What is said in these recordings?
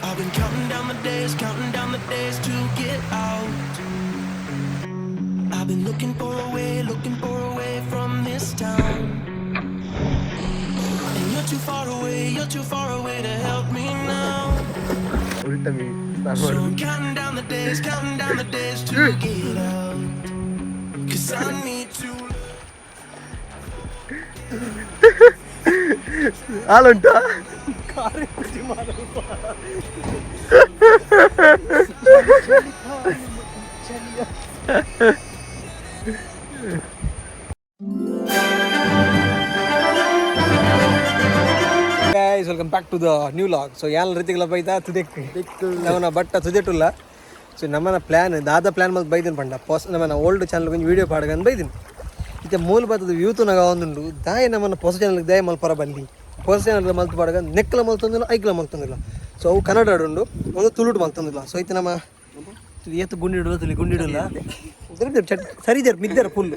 I've been counting down the days, counting down the days to get out. I've been looking for a way, looking for a way from this town. And you're too far away, you're too far away to help me now. ಉಲ್ಟ me ಸ್ನಾನ So ಮಾಡುದು. I'm counting down the days, counting down the days to get out. 'Cause I need to. ಹಾಲುಂಟಾ? Guys, welcome back to the new vlog. So ಯಾನ್ ರೀತಿಗಳ ಬೈತಾ ತುದೆಕ್ ನಮ್ಮನ but ತುದೆಟುಲ್ಲ. So ನಮ್ಮನ plan ದಾದ plan ಮಲ್ತ್ ಬೈದಿನ ಪಂಡ ಪೊಸ ನಮ್ಮನ ಓಲ್ಡ್ ಚಾನಲ್ ಒಂಜಿ ವೀಡಿಯೋ ಪಾಡ್ಗಂದ್ ಬೈದಿನ. ಇತ್ತೆ ಮೂಲ ಬತ್ತದ ವ್ಯೂ ತುನಗ ಒಂದುಂಡು. ದಾಯ ನಮ್ಮನ ಪೊಸ ಚಾನಲ್ ದಾಯ ಮಲ್ಪರ ಬಲ್ಲಿ, ಪೊಸ ಚಾನಲ್ ಮಲ್ತ್ ಪಾಡ್ಗ ನೆಕ್ಲ ಮಲ್ತೊಂದಿಲ್ಲ, ಐಕ್ಲ ಮಲ್ತೊಂದಿಲ್ಲ. ಸೊ ಅವು ಕನ್ನಡ ಉಂಡು, ಒಂದು ತುಳುಟು ಮಲ್ತೊಂದಿಲ್ಲ. ಸೊ ಇತ್ತೆ ನಮ್ಮ ಏತು ಗುಂಡಿಡುಲ್ಲ ತುಲಿ ಗುಂಡಿಡುಲ್ಲ ಚಟ್ ಸರಿ there ಮಿದ್ದರ ಫುಲ್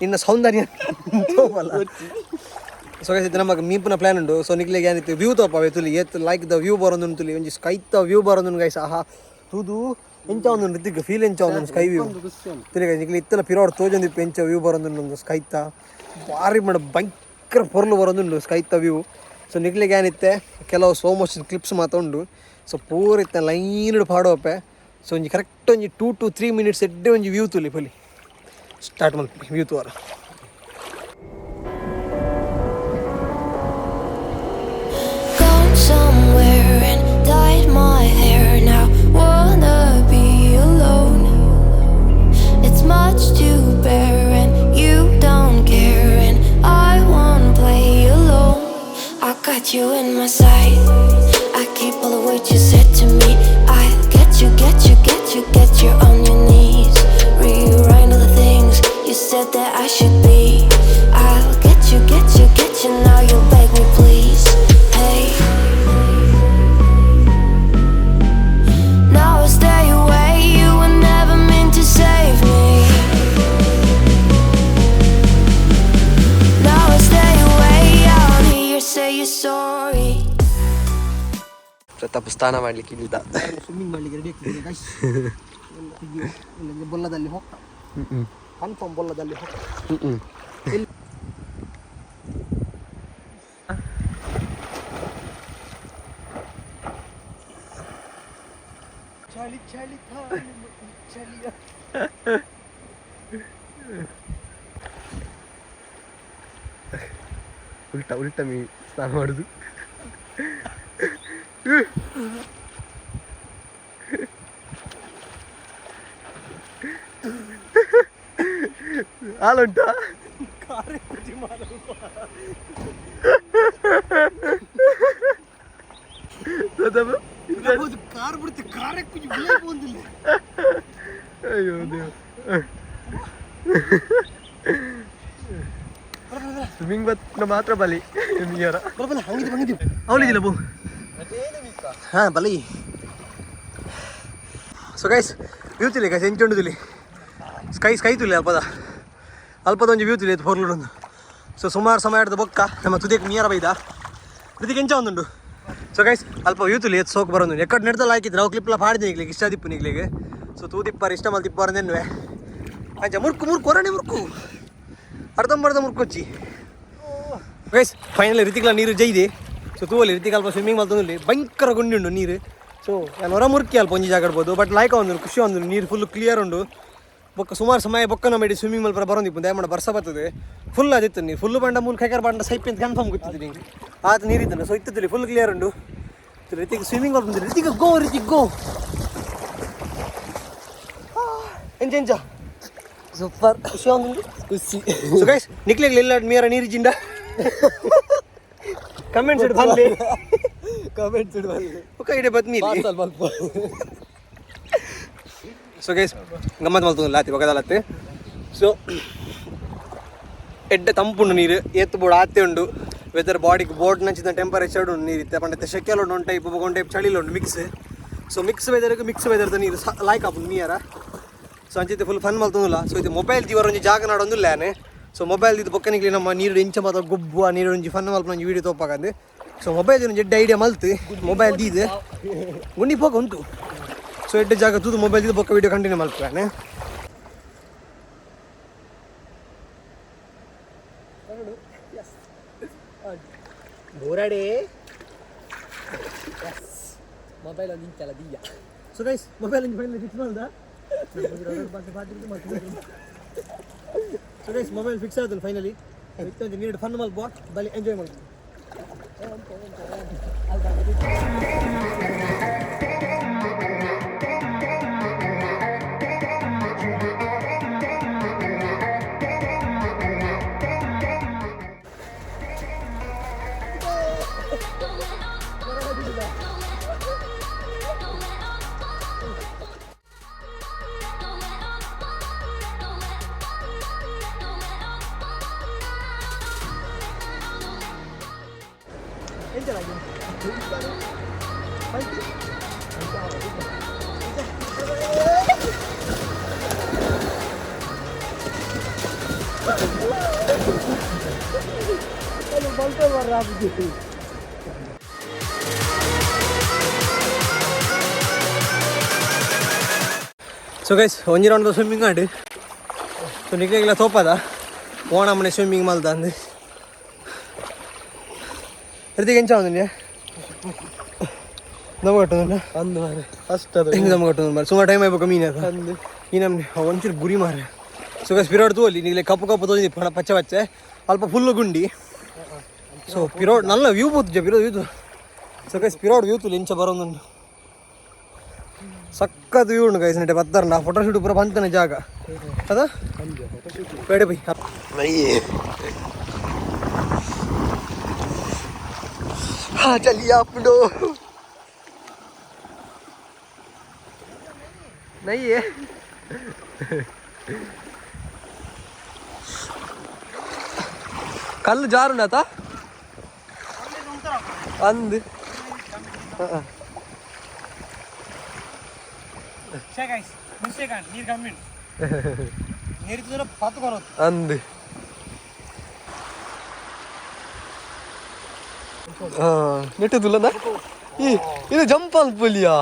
ನಿನ್ನ ಸೌಂದರ್ಯ ತೋಪಲ್ಲ. ಸೊ ಗೈಸ್, ಇದು ನಮಗೆ ಮೀಪುನ ಪ್ಲಾನ್ ಉಂಡು. ಸೊ ನಿಕ್ಲೆಗ್ ಏನಿತ್ತು ವ್ಯೂ ತೋಪವೆ ತುಲಿ, ಏತ್ like the view ಬರೋದು ತುಲಿ, ಒಂಜಿ ಸ್ಕೈತ ವ್ಯೂ ಬರೋದು ಗೈಸ್. ಆಹಾ, ತೂದು ಎಂಚ ಒಂದು ರಿತಿಕ್ ಫೀಲ್ ಎಂಚ ಒಂದು ಸ್ಕೈ ವ್ಯೂ ತುಲಿ ಗೈಸ್. ನಿಕ್ಲೆ ಇತ್ತಲ ಪಿರೋಡ್ ತೋಜೊಂದು ಇಪ್ಪು ಎಂಚ ವ್ಯೂ ಬರೋದು. ಸ್ಕೈತ ಭಾರಿ ಮಾಡ ಭಯಂಕರ ಪೊರ್ಲು ಬರೋದುಂಡು ಸ್ಕೈತ ವ್ಯೂ. ಸೊ ನಿಕ್ಲೆಗ್ ಏನಿತ್ತೆ ಕೆಲವು slow motion clips ಮಾತ ಉಂಡು. ಸೊ ಪೂರ ಇತ್ತೆ ಲೈನ್ ಪಾಡೋಪೆ. ಸೊ ಒಂಜಿ ಕರೆಕ್ಟ್ ಒಂಜಿ 2 ಟು 3 ಮಿನಿಟ್ಸ್ ಎಡ್ಡೆ ಒಂಜಿ ವ್ಯೂ ತುಲಿ ಪೊಲಿ. ಸ್ಟಾರ್ಟ್ ಮಲ್ಪಿ ವ್ಯೂ ತೋರ. Gone somewhere and dyed my hair. Now wanna be alone. It's much to bear and you don't care, and I won't play alone. I got you in my sight. I keep all the words you said to me. I get you, get you, get you, get you on your knees. Rewrite all the things you said that I should be. I'll get you, get you, get you. Now you beg me, please. Hey. Now I stay away. You were never meant to save me. Now I stay away. I don't hear you say you're sorry. Pratap ಸ್ನಾನ ಮಾಡ್ಲಿಕ್ಕೆ ಇಳಿದ. Swimming ಮಾಡಲಿಕ್ಕೆ ready ಆಗ್ತಿದ್ದೀನಿ guys. ಬೊಲ್ಲದಲ್ಲಿ ಹೋಗ್ತಾ, confirm ಬೊಲ್ಲದಲ್ಲಿ ಹೋಗ್ತಾ. ಚಳಿ ಚಳಿ ಚಳಿ. ಉಲ್ಟ ಉಲ್ಟ ಮೀ ಸ್ನಾನ ಮಾಡುದು. ಹಾಲುಂಟಾ? ಪ್ರತಾಪ್. ಕಾರ್ ಬಿಡ್ತಿ ಕಾರೇ ಕುಜಿ ಬಂದಿಲ್ಲ. ಅಯ್ಯೋ ದೇವ್, ಸ್ವಿಮ್ಮಿಂಗ್ ಬತ್ ಮಾತ್ರ ಬಲಿ ಮೀಯರ. ಬಲ ಬಲ ಹಂಗಿದ್ದು ಹಂಗಿದ್ದು ಅವಳಿದಿಲ್ಲ ಬೋ. ಹಾಂ ಬಲಿ. So guys, view ತುಲಿ guys, ಎಂಚುಂಡು ತುಲಿ. ಸ್ಕೈ ಸ್ಕೈ ತುಲಿ. ಅಲ್ಪದ ಅಲ್ಪದ ಒಂಜಿ ವ್ಯೂ ತುಲಿ ಪೊರ್ಲುಡೊಂದು. ಸೊ ಸುಮಾರು ಸಮಯ ಹಿಡ್ದು ಬೊಕ್ಕ ನಮ್ಮ ತುದಿಕ್ ಮೀಯರ ಬೈದ. ಋತಿಕ್ ಎಂಚ ಒಂದುಂಡು. ಸೊ ಗೈಸ್, ಅಲ್ಪ ವ್ಯೂ ತುಲಿ ಎತ್ ಸೋಕ್ ಬರೋದು. ಎಕ್ಕಡ್ ನೆಡ್ದಲ್ಲ ಹಾಕಿದ್ರೆ ಅವು ಕ್ಲಿಪ್ಲ ಪಾಡಿದೆ ಈಗ್ಲಿಗೆ ಇಷ್ಟ ದಿಪ್ಪು ನಿಗ್ಲಿಗೆ. ಸೊ ತೂದಿಪ್ಪಾರ ಇಷ್ಟ ಮಲ್ತಿಪ್ಪಾರ ನೆನ್ವೆ. ಅಂಚ ಮುರ್ಕು ಮುರ್ಕು ಹೊರಣೆ ಮುರ್ಕು ಅರ್ಧಂಬರ್ಧ ಮುರ್ಕೊಚ್ಚಿ. ಗೈಸ್, ಫೈನಲಿ ರಿತಿಕ್ಲ ನೀರು ಜೈದೆ. ಸೊ ತೂವಲ್ಲಿ ರಿತಿಕ್ ಅಲ್ಪ ಸ್ವಿಮ್ಮಿಂಗ್ ಮಲ್ತೊಂದುಲ್ಲಿ. ಭಯಂಕರ ಗುಂಡಿ ಉಂಡು ನೀರು. ಸೊ ನಾನು ಹೊರ ಮುರ್ಕಿ ಅಲ್ಪ ಒಂಜಿ ಜಾಗ ಇಡ್ಬೋದು, ಬಟ್ ಲಾಯ್ಕ ಒಂದು ಖುಷಿ ಒಂದು ನೀರು ಫುಲ್ ಕ್ಲಿಯರ್ ಉಂಡು. ಬೊಕ್ಕ ಸುಮಾರು ಸಮಯ ಬೊಕ್ಕ ನಮ್ಮ ಇಡೀ ಸ್ವಿಮ್ಮಿಂಗ್ ಮಲ್ಪ ಬರೋದಿಪ್ಪು. ದಯಮಾಡ ಬರ್ಸ ಬರ್ತದೆ ಫುಲ್ ಅದಿತ್ತು ನೀರು ಫುಲ್ ಬಂಡ ಮೂಲ ಕೈಕಾರ ಬಂಡ ಸೈಪಿ ಅಂತ ಕನ್ಫರ್ಮ್ ಗೊತ್ತಿತ್ತು ನಿಂಗೆ. ಆತ ನೀರಿದ್ದಾನೆ. ಸೊ ಇತ್ತದಲ್ಲಿ ಫುಲ್ ಕ್ಲಿಯರ್ ಉಂಡು. ರಿತಿಕ್ ಸ್ವಿಮ್ಮಿಂಗ್ ಮಲ್ಪ. ರಿತಿಕ್ ಗೋ, ರಿತಿಕ್ ಗೋ. ಎಂಚ ಎಂಚ? ಸೂಪರ್. ಖುಷಿ ಒಂದು. ಖುಷಿ. ಸೊ ಗೈಸ್, ನಿಕ್ಲೆಗ್ ಇಲ್ಲ ಮೀರ ನೀರು ಜಿಂಡ ಕಮೆಂಟ್ಸ್ ಇಡು ಬನ್ನಿ. ಕಮೆಂಟ್ಸ್ ಇಡು ಬನ್ನಿ. ఒక ಇಡೆ ಬತ್ಮಿ. ಪಾರ್ಸಲ್ ಮಲ್ಪ. ಸೊ ಗೈಸ್, ಗಮ್ಮತ್ ಮಲ್ತೊಂದು ಲಾತಿ ಬಗದಲತ್ತೆ. ಸೊ ಎಡ್ಡೆ ತಂಪುಂಡು ನೀರು, ಏತ್ ಬೋಡು ಆತೆ ಉಂಡು ವೆದರ್. ಬಾಡಿಗೆ ಬೋರ್ಡ್ ನಂಚಿದ ಟೆಂಪರೇಚರ್ ಉಂಡು ನೀರು ಇತ್ತೆ. ಪಂಡ ಶೆಕೆಲ್ ಉಂಡು ಒಂದು ಟೈಪ್, ಒಂದು ಟೈಪ್ ಚಳಿಲು ಉಂಡು, mix. So mix ವೆದರ್ಗೆ mix ವೆದರ್ದ ನೀರು ಲಾಯ್ಕ್ ಆಪುಂಡು ಮೀಯರ. ಸೊ ಅಂಚಿತ್ತೆ ಫುಲ್ ಫನ್ ಮಲ್ತೊಂದುಲ್ಲ. ಸೊ ಇದು ಮೊಬೈಲ್ ದಿವರ ಒಂಜಿ ಜಾಗ ನಾಡೊಂದುಲ್ಲ. ಸೊ ಮೊಬೈಲ್ ಇದು ಬೊಕ್ಕನಿಗ್ಲಿ ನಮ್ಮ ನೀರು ಇಂಚ ಮಾತ ಗೊಬ್ಬು, ಆ ನೀರು ಒಂಜಿ ಫನ್ ಮಲ್ಪನ ಒಂಜಿ ವೀಡಿಯೋ ತೋಪಾಗಂದು. So mobile ಜಡ್ಡ idea ಮಲ್ತು mobile ದೀದು ಗುಂಡಿ ಪೋಕ ಉಂಟು. ಸೊ ಎಡ್ಡೆ ಜಾಗ ತೂದು ಮೊಬೈಲ್ ದೀದು ಬೊಕ್ಕ ವಿಡಿಯೋ ಕಂಟಿನ್ಯೂ ಮಲ್ಪುವಾನೆ. ಬೋರಾಡೆ ಮೊಬೈಲ್ ಒಂದು ಇಂಚಲ್ಲ ದೀಯ. So guys, mobile ಒಂಜಿ ಫೈನಲ್ ಫಿಕ್ಸ್ ಮಲ್ದ. So guys, mobile fix ಆದನು finally. ಇತ್ತೊಂದು ನೀರು ಫನ್ ಮಲ್ಪ ಬಲಿ ಎಂಜಾಯ್ ಮಾಡ್ಬೋದು. ಸೊ ಗೈಸ್, ಒಂಜಿ ರೌಂಡ್ ಸ್ವಿಮ್ಮಿಂಗ್ ಆಂಡ್. ಸೊ ನಿಕ್ಲೆಗ್ಲ ತೋಪದ ಓಣ ಮನೆ ಸ್ವಿಮ್ಮಿಂಗ್ ಮಲ್ದ ಅಂದ್. ಋತಿಕ್ ಎಂಚ ಒಂದುಂಡ್ಯಾ ದಮ ಕಟ್ಟುಂಡ? ಅಂದು ಮಾರೆ, ಫಸ್ಟ್ ಅದು. ಹಿಂಗೆ ದಮ ಕಟ್ಟುಂಡು ಮಾರೆ, ಸುಮಾರು ಟೈಮ್ ಆಯ್ಬೇಕು ಮೀನು ಅದು. ಅಂದು. ಈ ನಮ್ನೆ ಒಂಚೂರು ಗುರಿ ಮಾರೆ. ಸೊ ಗೈಸ್, ಪಿರೋಡ್ ತೂವಲ್ಲಿ ನಿಗ್ಲೆ ಕಪ್ಪು ಕಪ್ಪು ತೋಜಿದಿ ಪಣ ಪಚ್ಚೆ ಪಚ್ಚೆ ಅಲ್ಪ ಫುಲ್ಲು ಗುಂಡಿ. ಸೊ ಪಿರೋಡ್ ನಲ್ಲ ವ್ಯೂ ಪೋತುಜ ಪಿರೋ view. So guys, ಪಿರೋಡ್ view ತೂಲಿ ಇಂಚ ಬರೋದುಂಡು. ಸಕ್ಕತ್ ವ್ಯೂ ಉಂಡು ಗೈಸ್. ನೆಟೆ ಬತ್ತಾರಂಡ ಫೋಟೋ ಶೂಟ್ ಪೂರ ಬಂತನೆ ಜಾಗ ಅದ ಬೇಡ ಬೈ. ಹಾ ಚಲಿ ಅಪ್ಪಡು ನಯ್ಯೇ. ಕಲ್ಲು ಜಾರುಂಡಾತ ಅಂದು. ನೀರು ಕಮ್ಮಿ ನೀರು ಪತ್ತು ಕೊರೋದು. ಅಂದು ನೆಟ್ಟದುಲ್ಲನ ಈ ಇದು ಜಂಪ್ ಅಲ್ಪಲಿಯಾ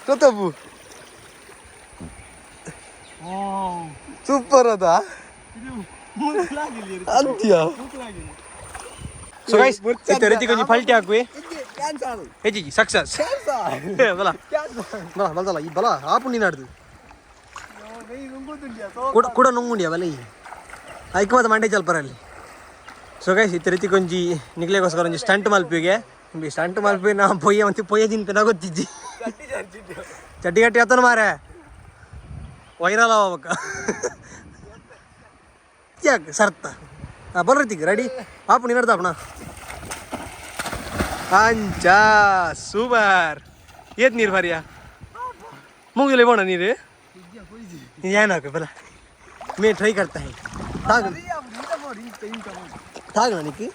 ಪ್ರತಾಪು. ಸೂಪರ್ ಅದ ಅಂತ್ಯ. ಸೊ ಗೈಸ್, ಇತ್ತೆ ಋತಿಕ್ ಒಂಜಿ ಪಲ್ಟಿ ಹಾಕುವೆ. ಹೆಚ್ಚಿಗೆ ಸಕ್ಸಸ್ ಬಲ ಬಲ ಬಲ್ದಲ್ಲ ಈ ಬಲ ಆಪು ನೀನಾಡ್ದು ಕೂಡ ಕೂಡ ನುಂಗುಂಡಿಯ ಬಲ ಈ ಐಕ್ ಮಾತ ಮಂಡೆ ಚಲ್ಪರಲ್ಲಿ. ಸೊ ಗೈಸ್, ಇತ್ತೆ ಋತಿಕ್ ಒಂಜಿ ನಿಕ್ಲೆಗೋಸ್ಕರ ಒಂಜಿ ಸ್ಟಂಟ್ ಮಲ್ಪಿಗೆ. ಸ್ಟಂಟ್ ಮಲ್ಪಿ ನಾ ಪೊಯ್ಯ ಮಂತಿ ಪೊಯ್ಯ ತಿನ್ಪೆ ಗೊತ್ತಿಜ್ಜಿ. ಚಡ್ಡಿ ಗಟ್ಟಿ ಆತನ ಮಾರೆ, ವೈರಲ್ ಆಗ್ಬೇಕ ಯಾಕೆ ಸರ್ತ. ಹಾಂ ಬಲ್ ಋತಿಕ್, ರೆಡಿ ಆಪು ನೀನಾಡ್ದ ಅಪ್ಪಣ ಅಂಚ ಸೂಪರ್. ಏತ್ ನೀರು ಬಾರಿಯಾ ಮೂಗಿಲೆ ಬೋಣ ನೀರು ಏನು ಬಲ ಮೇ ಟ್ರೈ करता है. ತಾಗ ತಾಗ ನಿಕ್ಕಿ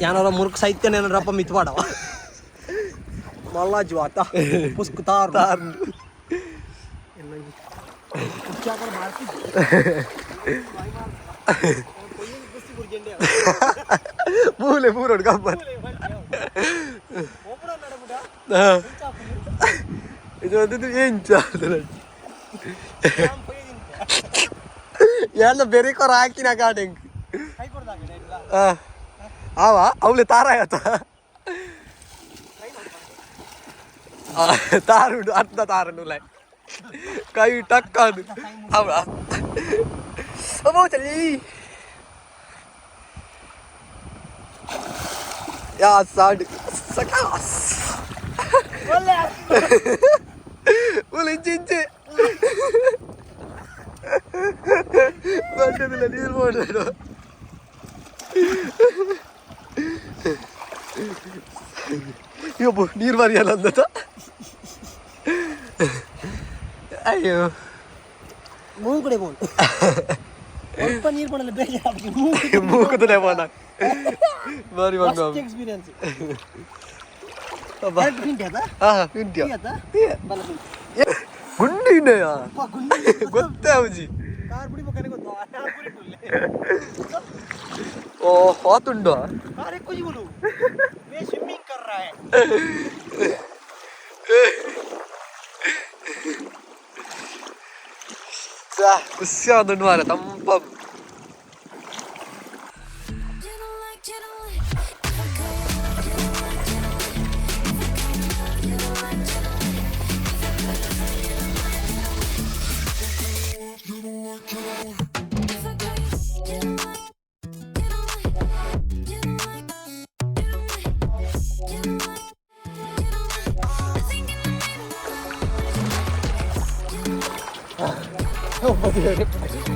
ಯಾನಾರ ಮುರುಕ್ ಸಾಹಿತ್ಯ ಏನಾರಪ್ಪ ಮಿತ್ವಾಡವ ಮಲ್ಲ ಜ್ವಾತ ಪುಸ್ಕ್ ತಾರ್ ತಾರ್. ಮೂಲೆ ಪೂರೋಡು ಕಬ್ಬರ್ ಇದು ಒಂದು ಎಂಚ ಎಲ್ಲ ಬೇರೆ ಕೊರ ಹಾಕಿನ ಗಾಡೆಂಗ್ ಆವ ಅವಳೆ ತಾರ ಆಯತ ತಾರುಂಡು ಅರ್ಧ ತಾರುಂಡು ಲೈ ಕೈ ಟಕ್ ಅದು ಅವಳ ಅಬ್ಬೋ ಚಲಿ ಯಾ ಸಾಡ್ ಸಕಾಸ್ ಒಲೆ ಇಂಚೆ ಇಂಚೆ ಬಂದದಿಲ್ಲ ನೀರು ಮಾಡೋದು. ಅಯ್ಯೋ ನೀರು ಬರಿಯಲ್ಲ ಅಂದತ. ಅಯ್ಯೋ. ಮೂಗುಡೆ ಬೋಲ್ ಸ್ವಲ್ಪ ನೀರು ಕೊಡಲ್ಲ ಬೇಜಾರು. ಮೂಕುದಲೇ ಬೋನ ಬಾರಿ ಬಂಗ. ಎಕ್ಸ್ಪೀರಿಯನ್ಸ್. ಹಾ ತಿಂತ್ಯಾ? ಗುಂಡಿ ಇದೆಯಾ? ಗೊತ್ತೇ ಅವುಜಿ. Car ಬಿಡಿ ಬೊಕ್ಕನೆ ಗೊತ್ತು. ಓ ಹೋತುಂಡು. ಕಾರ್ ಎಕ್ಕು ಜಿಬುಲು ಮೇ ಸ್ವಿಮ್ಮಿಂಗ್ ಕರ್ ರಹಾ ಹೈ. ಖುಷಿ ಆದುಂಡು ಮಾರ ತಂಪ.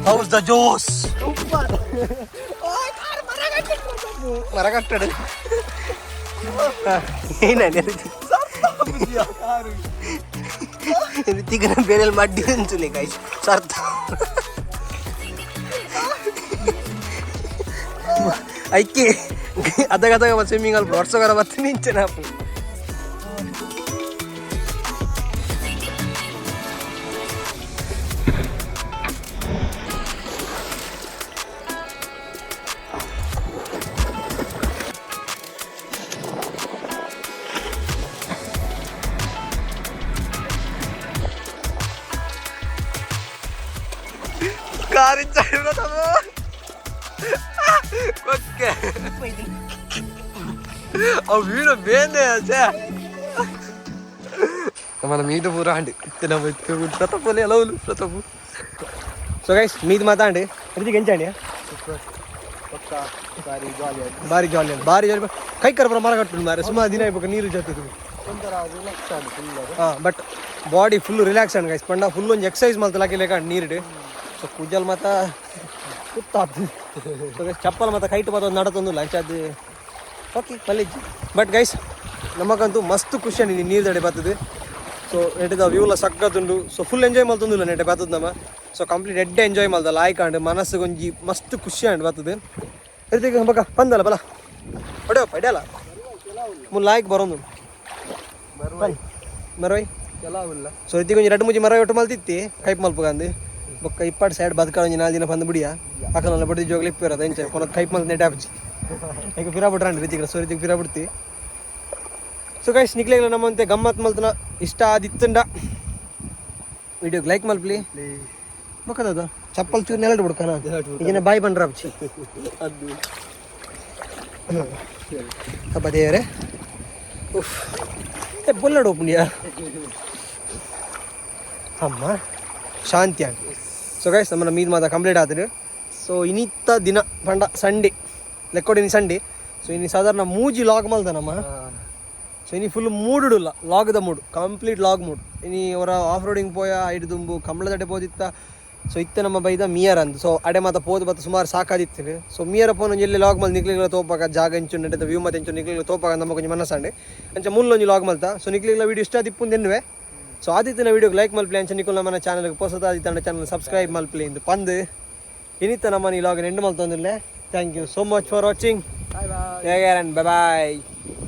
How's the Jose? ಮರಕಟ್ಟಡು ಏನಾನೆ ಋತಿಕನ ಬೇರೆ ಮಡ್ಡಿ ಅನ್ಸುಲೆ ಗೈಸ್ ಸರ್ತ. ಐಕೆ ಅದಾಗ ಅದಾಗ ಸ್ವಿಮ್ಮಿಂಗ್ ಅಲ್ಲಿ ವರ್ಷಗಾರ ಬರ್ತೀನಿ ನಿಂಚನ. ಕಾರಿನ ಕೊಕ್ಕೆ ಅವು ವೀಣ ಬೇಂದೆ ಛೇ. మన మీట పూర అండి ఇత్తనం ప్రతాప్ ఎలా ప్రతాప్. సో గైస్ మీది మాతా అండి రితిక్ ఎంచండి. ಭಾರಿ ಜಾಲಿ ಅಂಡ್ ಭಾರಿ ಜಾಲಿ. ಕೈ ಕರ್ಬರ ಮರ ಕಟ್ಟು ಮಾರೆ ಸುಮಾರು ದಿನ అయిపోక ನೀರು ಜೊತೆ. ಹಾಂ, but body full relax and guys ಪಂಡ ಫುಲ್ ಒಂಜಿ ಎಕ್ಸಸೈಸ್ ಮಲ್ತಲಾಕಿ ಲೇಕ ನೀರು. ಸೊ ಕುಜ್ಜಲ್ ಮಾತ ಕುತ್ತಾತು. ಸೊ ಗೈಸ್ ಚಪ್ಪಲ್ ಮಾತ ಕೈಟ್ ಮಾತ ನಡತೊಂದಿಲ್ಲ ಅಂಚಾದ್ ಓಕೆ ಮಲ್ಲಿಜ್ಜಿ. ಬಟ್ ಗೈಸ್ ನಮಗಂತೂ ಮಸ್ತ್ ಖುಷಿ ಅಂడి ನೀರು ದಡೆ ಬರ್ತದೆ. ಸೊ ನೆಟ್ಟದ ವ್ಯೂಲ ಸಕ್ಕತ್ತುಂಡು. So full enjoy ಮಲ್ತೊಂದಿಲ್ಲ ನೆಟ್ಟೆ ಬರ್ತದೆ ನಮ್ಮ. ಸೊ ಕಂಪ್ಲೀಟ್ ಎಡ್ಡೆ ಎಂಜಾಯ್ ಮಲ್ದ ಲಾಯ್ಕ್ ಅಂಡ್ ಮನಸ್ಸು ಒಂಜಿ ಮಸ್ತ್ ಖುಷಿ ಅಂಡ್ ಬರ್ತದೆ. ರಿತಿಕ್ ಬಕ್ಕ ಬಂದಲ್ಲ ಬಲ ಹೊಡೆಯಪ್ಪ ಹೊಡೆಯಲ್ಲ ಮುನ್ ಲಾಯ್ಕ್ ಬರೋದು ಮರೋಯ್. ಸೊ ರಿತಿಕ್ ಒಂಜಿ ರಡ್ಡು ಮುಂಜಿ ಮರ ಒಟ್ಟು ಮಲ್ತಿತ್ತಿ ಕೈಪ್ ಮಲ್ಪಗಂದು ಬೊಕ್ಕ ಇಪ್ಪಾಡು ಸೈಡ್ ಬದುಕ ಒಂಜಿ ನಾಲ್ ದಿನ ಬಂದು ಬಿಡಿಯ ಅಕಲಲ್ಲ ಬಡ್ಡಿ ಜೋಗ್ಲಿ ಇಪ್ಪಿರೋದು ಎಂಚ ಕೊನದ ಕೈಪ್ ಮಲ್ತ್ ನೆಟ್ ಹಾಪ್ಜಿ ಈಗ ಪಿರಾ ಬಿಟ್ರಂడి ರಿತಿಕ್. ಸೊ ರಿತಿಕ್ ಪಿರಾ ಬಿಡ್ತಿ. ಸೊ ಗೈಸ್ ನಿಕ್ಲೆಗ್ಲ ನಮ್ಮಂತೆ ಗಮ್ಮತ್ ಮಲ್ತನ ಇಷ್ಟ ಆದಿತ್ತಂಡ ವಿಡಿಯೋಗೆ ಲೈಕ್ ಮಲ್ಪ್ಲಿ. ಬೊಕ್ಕದ ಚಪ್ಪಲ್ ಚೂರು ನೆಲಡು ಬಿಡ್ಕನ ಈಗಿನ ಬಾಯಿ ಬಂಡ್ರ ಅಪ್ಚಿ ಅಪ್ಪ ದೇವರೇ. ಉಫ್ ಏ ಬೊಲ್ಲಡು ಓಪನ್ ಅಮ್ಮ ಶಾಂತಿ ಅಂಡ್. ಸೊ ಗೈಸ್ ನಮ್ಮನ್ನ ಮೀದ್ ಮಾತ ಕಂಪ್ಲೀಟ್ ಆತದು. ಸೊ ಇನ್ನಿತ್ತ ದಿನ ಪಂಡ ಸಂಡೇ ಲೆಕ್ಕೊಡಿನಿ ಸಂಡೇ. ಸೊ ಇನ್ನು ಸಾಧಾರಣ ಮೂಜಿ ಲಾಗ್ ಮಲ್ದ ನಮ್ಮ. ಸೊ ಇನಿ full ಮೂಡುಡುಲ್ಲ ಲಾಗ್ದ mood complete log mood. ಇನಿ ಅವರ ಆಫ್ ರೋಡಿಂಗ್ ಪೋಯ ಐಡು ದುಂಬು ಕಂಬಳದಡೆ ಪೋದಿತ್ತ. ಸೊ ಇತ್ತೆ ನಮ್ಮ ಬೈದ ಮಿಯರ್ ಅಂದ್. ಸೊ ಅಡೆ ಮಾತ ಪೋದು ಬತ್ತ ಸುಮಾರು ಸಾಕಾದಿತ್ತು. ಸೊ ಮಿಯರ ಪೋನ ಒಂಜಿ ಎಲ್ಲಿ ಲಾಗ್ ಮಲ್ ನಿಕ್ಲಿಗ್ಲ ತೋಪಾಕ ಜಾಗ ಎಂಚು ನಡೆದ ವ್ಯೂ ಮತ್ತೆ ಎಂಚು ನಿಕ್ಲಿಗ್ಲ ತೋಪಾಕ ನಮ್ಮ ಕೊಂಚ ಮನಸ್ಸಂಡೆ ಅಂಚ ಮುಲ್ಲೊಂಜಿ ಲಾಗ್ ಮಲ್ತ. ಸೊ ನಿಕ್ಲಿಗ್ಲ ವೀಡಿಯೋ ಇಷ್ಟ ಆದಿಪ್ಪುಂದು ಎನ್ನುವೆ. ಸೊ ಆದಿತ್ಯನ ವೀಡಿಯೋಗೆ ಲೈಕ್ ಮಲ್ಪ್ಲಿ ಅಂಚ ನಿಕುಲ್ ನಮ್ಮ ಚಾನಲ್ಗೆ ಪೊಸತ ಆದಿತ್ಯನ ಚಾನಲ್ ಸಬ್ಸ್ಕ್ರೈಬ್ ಮಲ್ಪ್ಲಿ ಇಂದು ಪಂದು ಇನಿತ್ತ ನಮ್ಮ ಈ ಲಾಗ್ ಎಂಡ್ ಮಲ್ತೊಂದಿಲ್ಲ. Thank you so much for watching. Bye bye.